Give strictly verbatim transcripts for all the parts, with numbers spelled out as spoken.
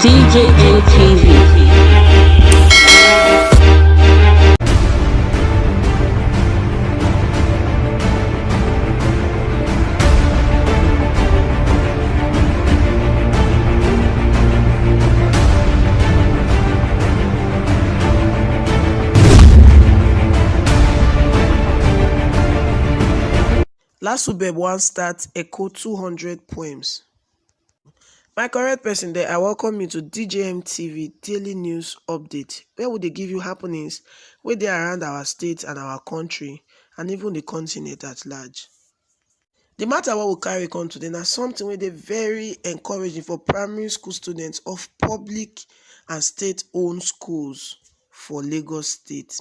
D J N T V. Lasubeb wan start Echo two hundred poems. My correct person there, I welcome you to D J M T V Daily News Update, where we dey give you happenings wey dey around our state and our country, and even the continent at large. The matter wey we carry come today na something wey dey very encouraging for primary school students of public and state-owned schools for Lagos State.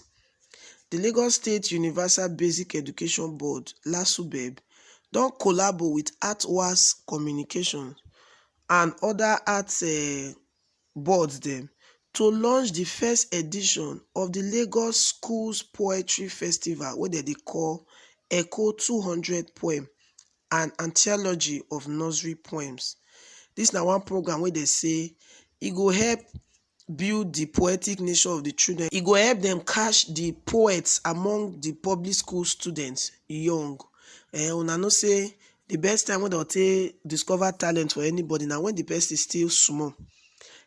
The Lagos State Universal Basic Education Board, LASUBEB, don collabo with Atwas Communication and other art eh, boards dem to launch the first edition of the Lagos Schools Poetry Festival, wey dem dey call Echo two hundred Poem, an anthology of nursery poems. This na one program wey dey say e go help build the poetic nature of the children. E go help them catch the poets among the public school students young. Eh, una know say the best time wey dem take discover talent for anybody na when the person still small.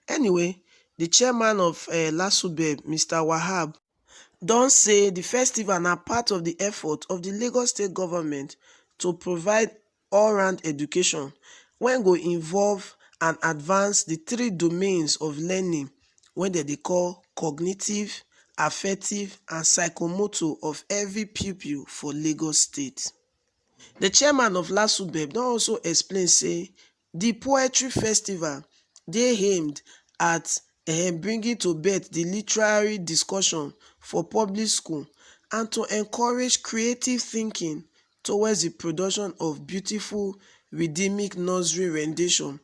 Anyway, the chairman of uh, LASUBEB, Mister Wahab, don say the festival na part of the effort of the Lagos State government to provide all-round education wey go involve and advance the three domains of learning wey dem dey call cognitive, affective, and psychomotor of every pupil for Lagos State. The chairman of LASUBEB don also explain say the poetry festival dey aimed at um bringing to birth the literary discussion for public school and to encourage creative thinking towards the production of beautiful rhythmic nursery rendition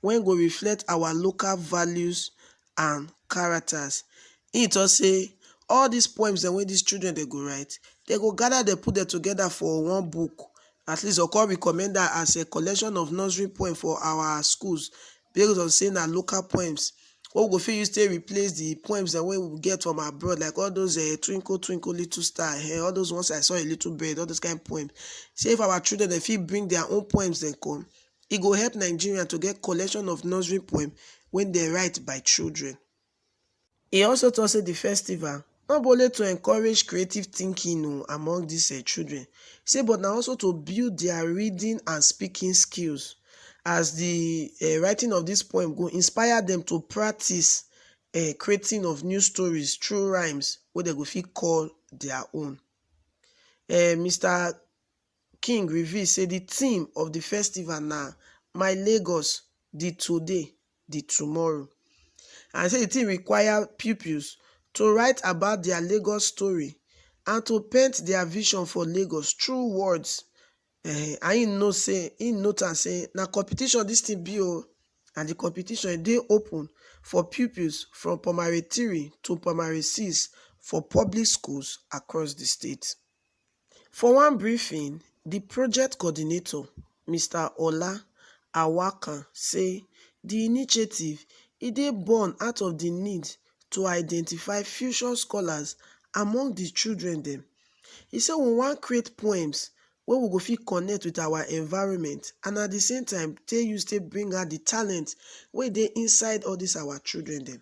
wey go reflect our local values and characters. He talk say all these poems dem wey these children dey go write, they go gather, they put them together for one book, at least or come recommend that as a collection of nursery poem for our schools, based on say na local poems wey we go fit use take replace the poems dem wey we get from abroad, like all those uh, Twinkle Twinkle Little Star, eh, all those ones I saw a little bird, all those kind of poems. Say if our children they fit bring their own poems then come, e go help Nigeria to get collection of nursery poem when they write by children. He also talk say the festival not only to encourage creative thinking o among these uh, children, say but na also to build their reading and speaking skills, as the uh, writing of this poem go inspire them to practice uh, creating of new stories through rhymes wey dem go fit call their own. Uh, Mister King reveal say the theme of the festival na My Lagos, the today, the tomorrow. And say the thing require pupils to write about their Lagos story and to paint their vision for Lagos through words. Eh, and he know say, he note am say na competition this thing be o, and the competition dey open for pupils from primary three to primary six for public schools across the state. For one briefing, the project coordinator, Mister Ola Awakan, say the initiative e dey born out of the need to identify future scholars among the children dem. He say we wan create poems wey we go fit connect with our environment and at the same time take use take bring out the talent wey dey inside all these our children dem.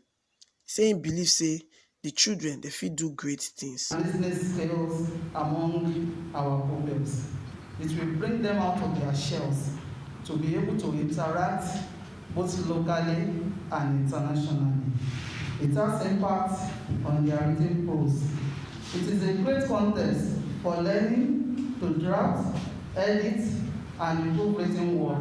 Say him believe say the children dey fit do great things. And listening skills among our pupils. It will bring them out of their shells to be able to interact both locally and internationally. It has impact on their reading prose. It is a great contest for learning to draft, edit, and improve written work.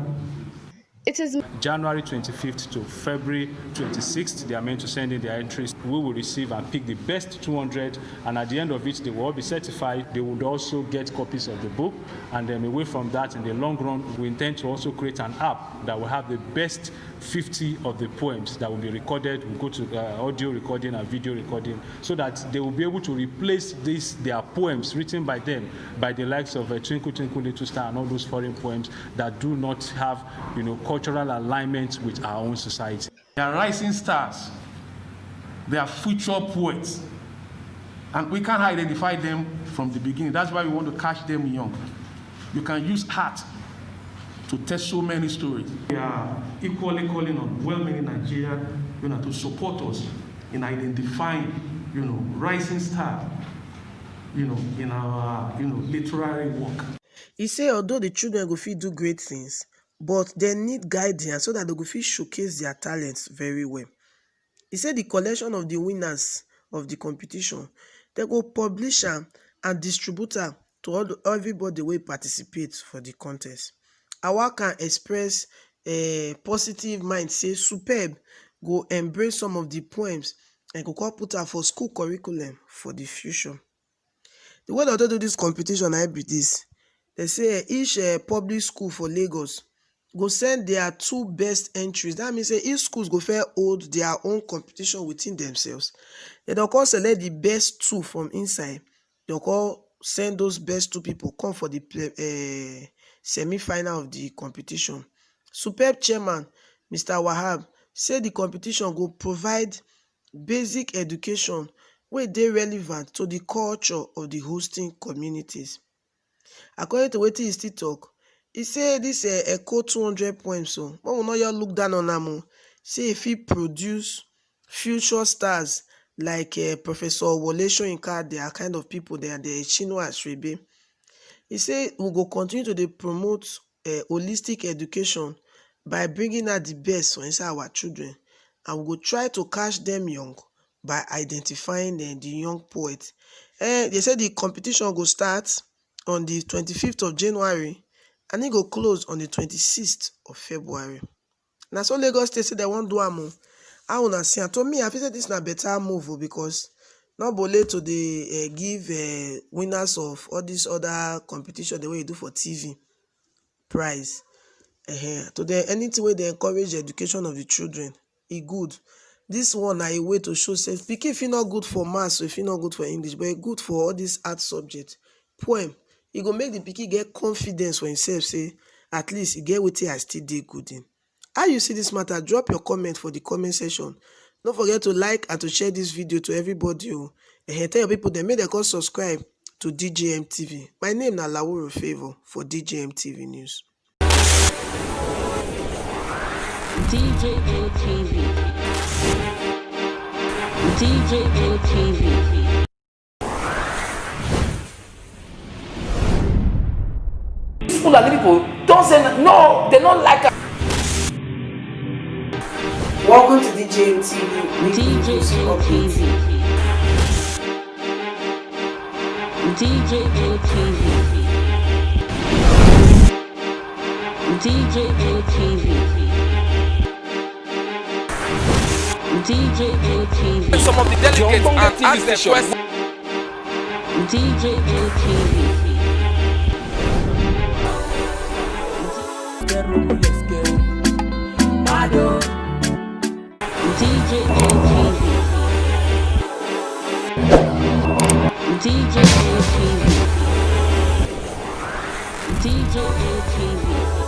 It is January twenty-fifth to February twenty-sixth. They are meant to send in their entries. We will receive and pick the best two hundred, and at the end of it, they will all be certified. They would also get copies of the book, and then away from that, in the long run, we intend to also create an app that will have the best fifty of the poems that will be recorded. We'll go to uh, audio recording and video recording so that they will be able to replace these their poems written by them by the likes of uh, Twinkle Twinkle Little Star and all those foreign poems that do not have, you know, cultural alignment with our own society. They are rising stars. They are future poets. And we can identify them from the beginning. That's why we want to catch them young. You can use art to tell so many stories. We are equally calling on well-meaning Nigerians, you know, to support us in identifying, you know, rising star, you know, in our, you know, literary work. E say although the children go fit do great things, but dem need guidance so that dem go fit showcase their talents very well. E say the collection of the winners of the competition, dem go publish am and distribute am to all the, everybody wey participate for the contest. Awakan express a positive mind say Superb go embrace some of the poems and go come put am for school curriculum for the future. The way dem take do this competition na be this. Dem say each uh, public school for Lagos go send their two best entries. That means say each schools go first hold their own competition within themselves. Dem don come select the best two from inside. Dem come send those best two people come for the uh, semi-final of the competition. Superb chairman, Mister Wahab, say the competition go provide basic education wey dey relevant to the culture of the hosting communities. According to wetin e still talk, e say this uh, Echo two hundred poems, so when we no just look down on am, o, say e fit produce future stars like uh, Professor Wole Soyinka, they are kind of people, they are the Chinua Achebe. E say we go continue to dey promote uh, holistic education by bringing out the best for inside our children, and we go try to catch them young by identifying uh, the young poet. Uh, they say the competition go start on the twenty-fifth of January and e go close on the twenty-sixth of February. Na so Lagos State say dem wan do am o. How una see am? To me, I feel say this na better move o, because no be only to dey uh, give uh, winners of all this other competition the way you do for T V prize. Uh-huh. To the anything wey dey encourage the education of the children, e good. This one na a way to show say pikin fit no good for maths, so e fit no good for English, but e good for all this art subject. Poem, e go make the pikin get confidence for himself, say at least e get wetin I still dey good in. How you see this matter? Drop your comment for the comment section. No forget to like and to share this video to everybody o. And tell your people dem make dem come subscribe to D J M T V. My name na Lawuro Favour for D J M T V News. D J M T V. D J M T V. These Fulani people don't say n- no, they don't like us. Welcome to D J M T V. D J M T V. D J M T V. D J M T V. D J M T V. Some of the delegates and ask them questions. D J M T V. D J M T V. D J M T V. D J M T V.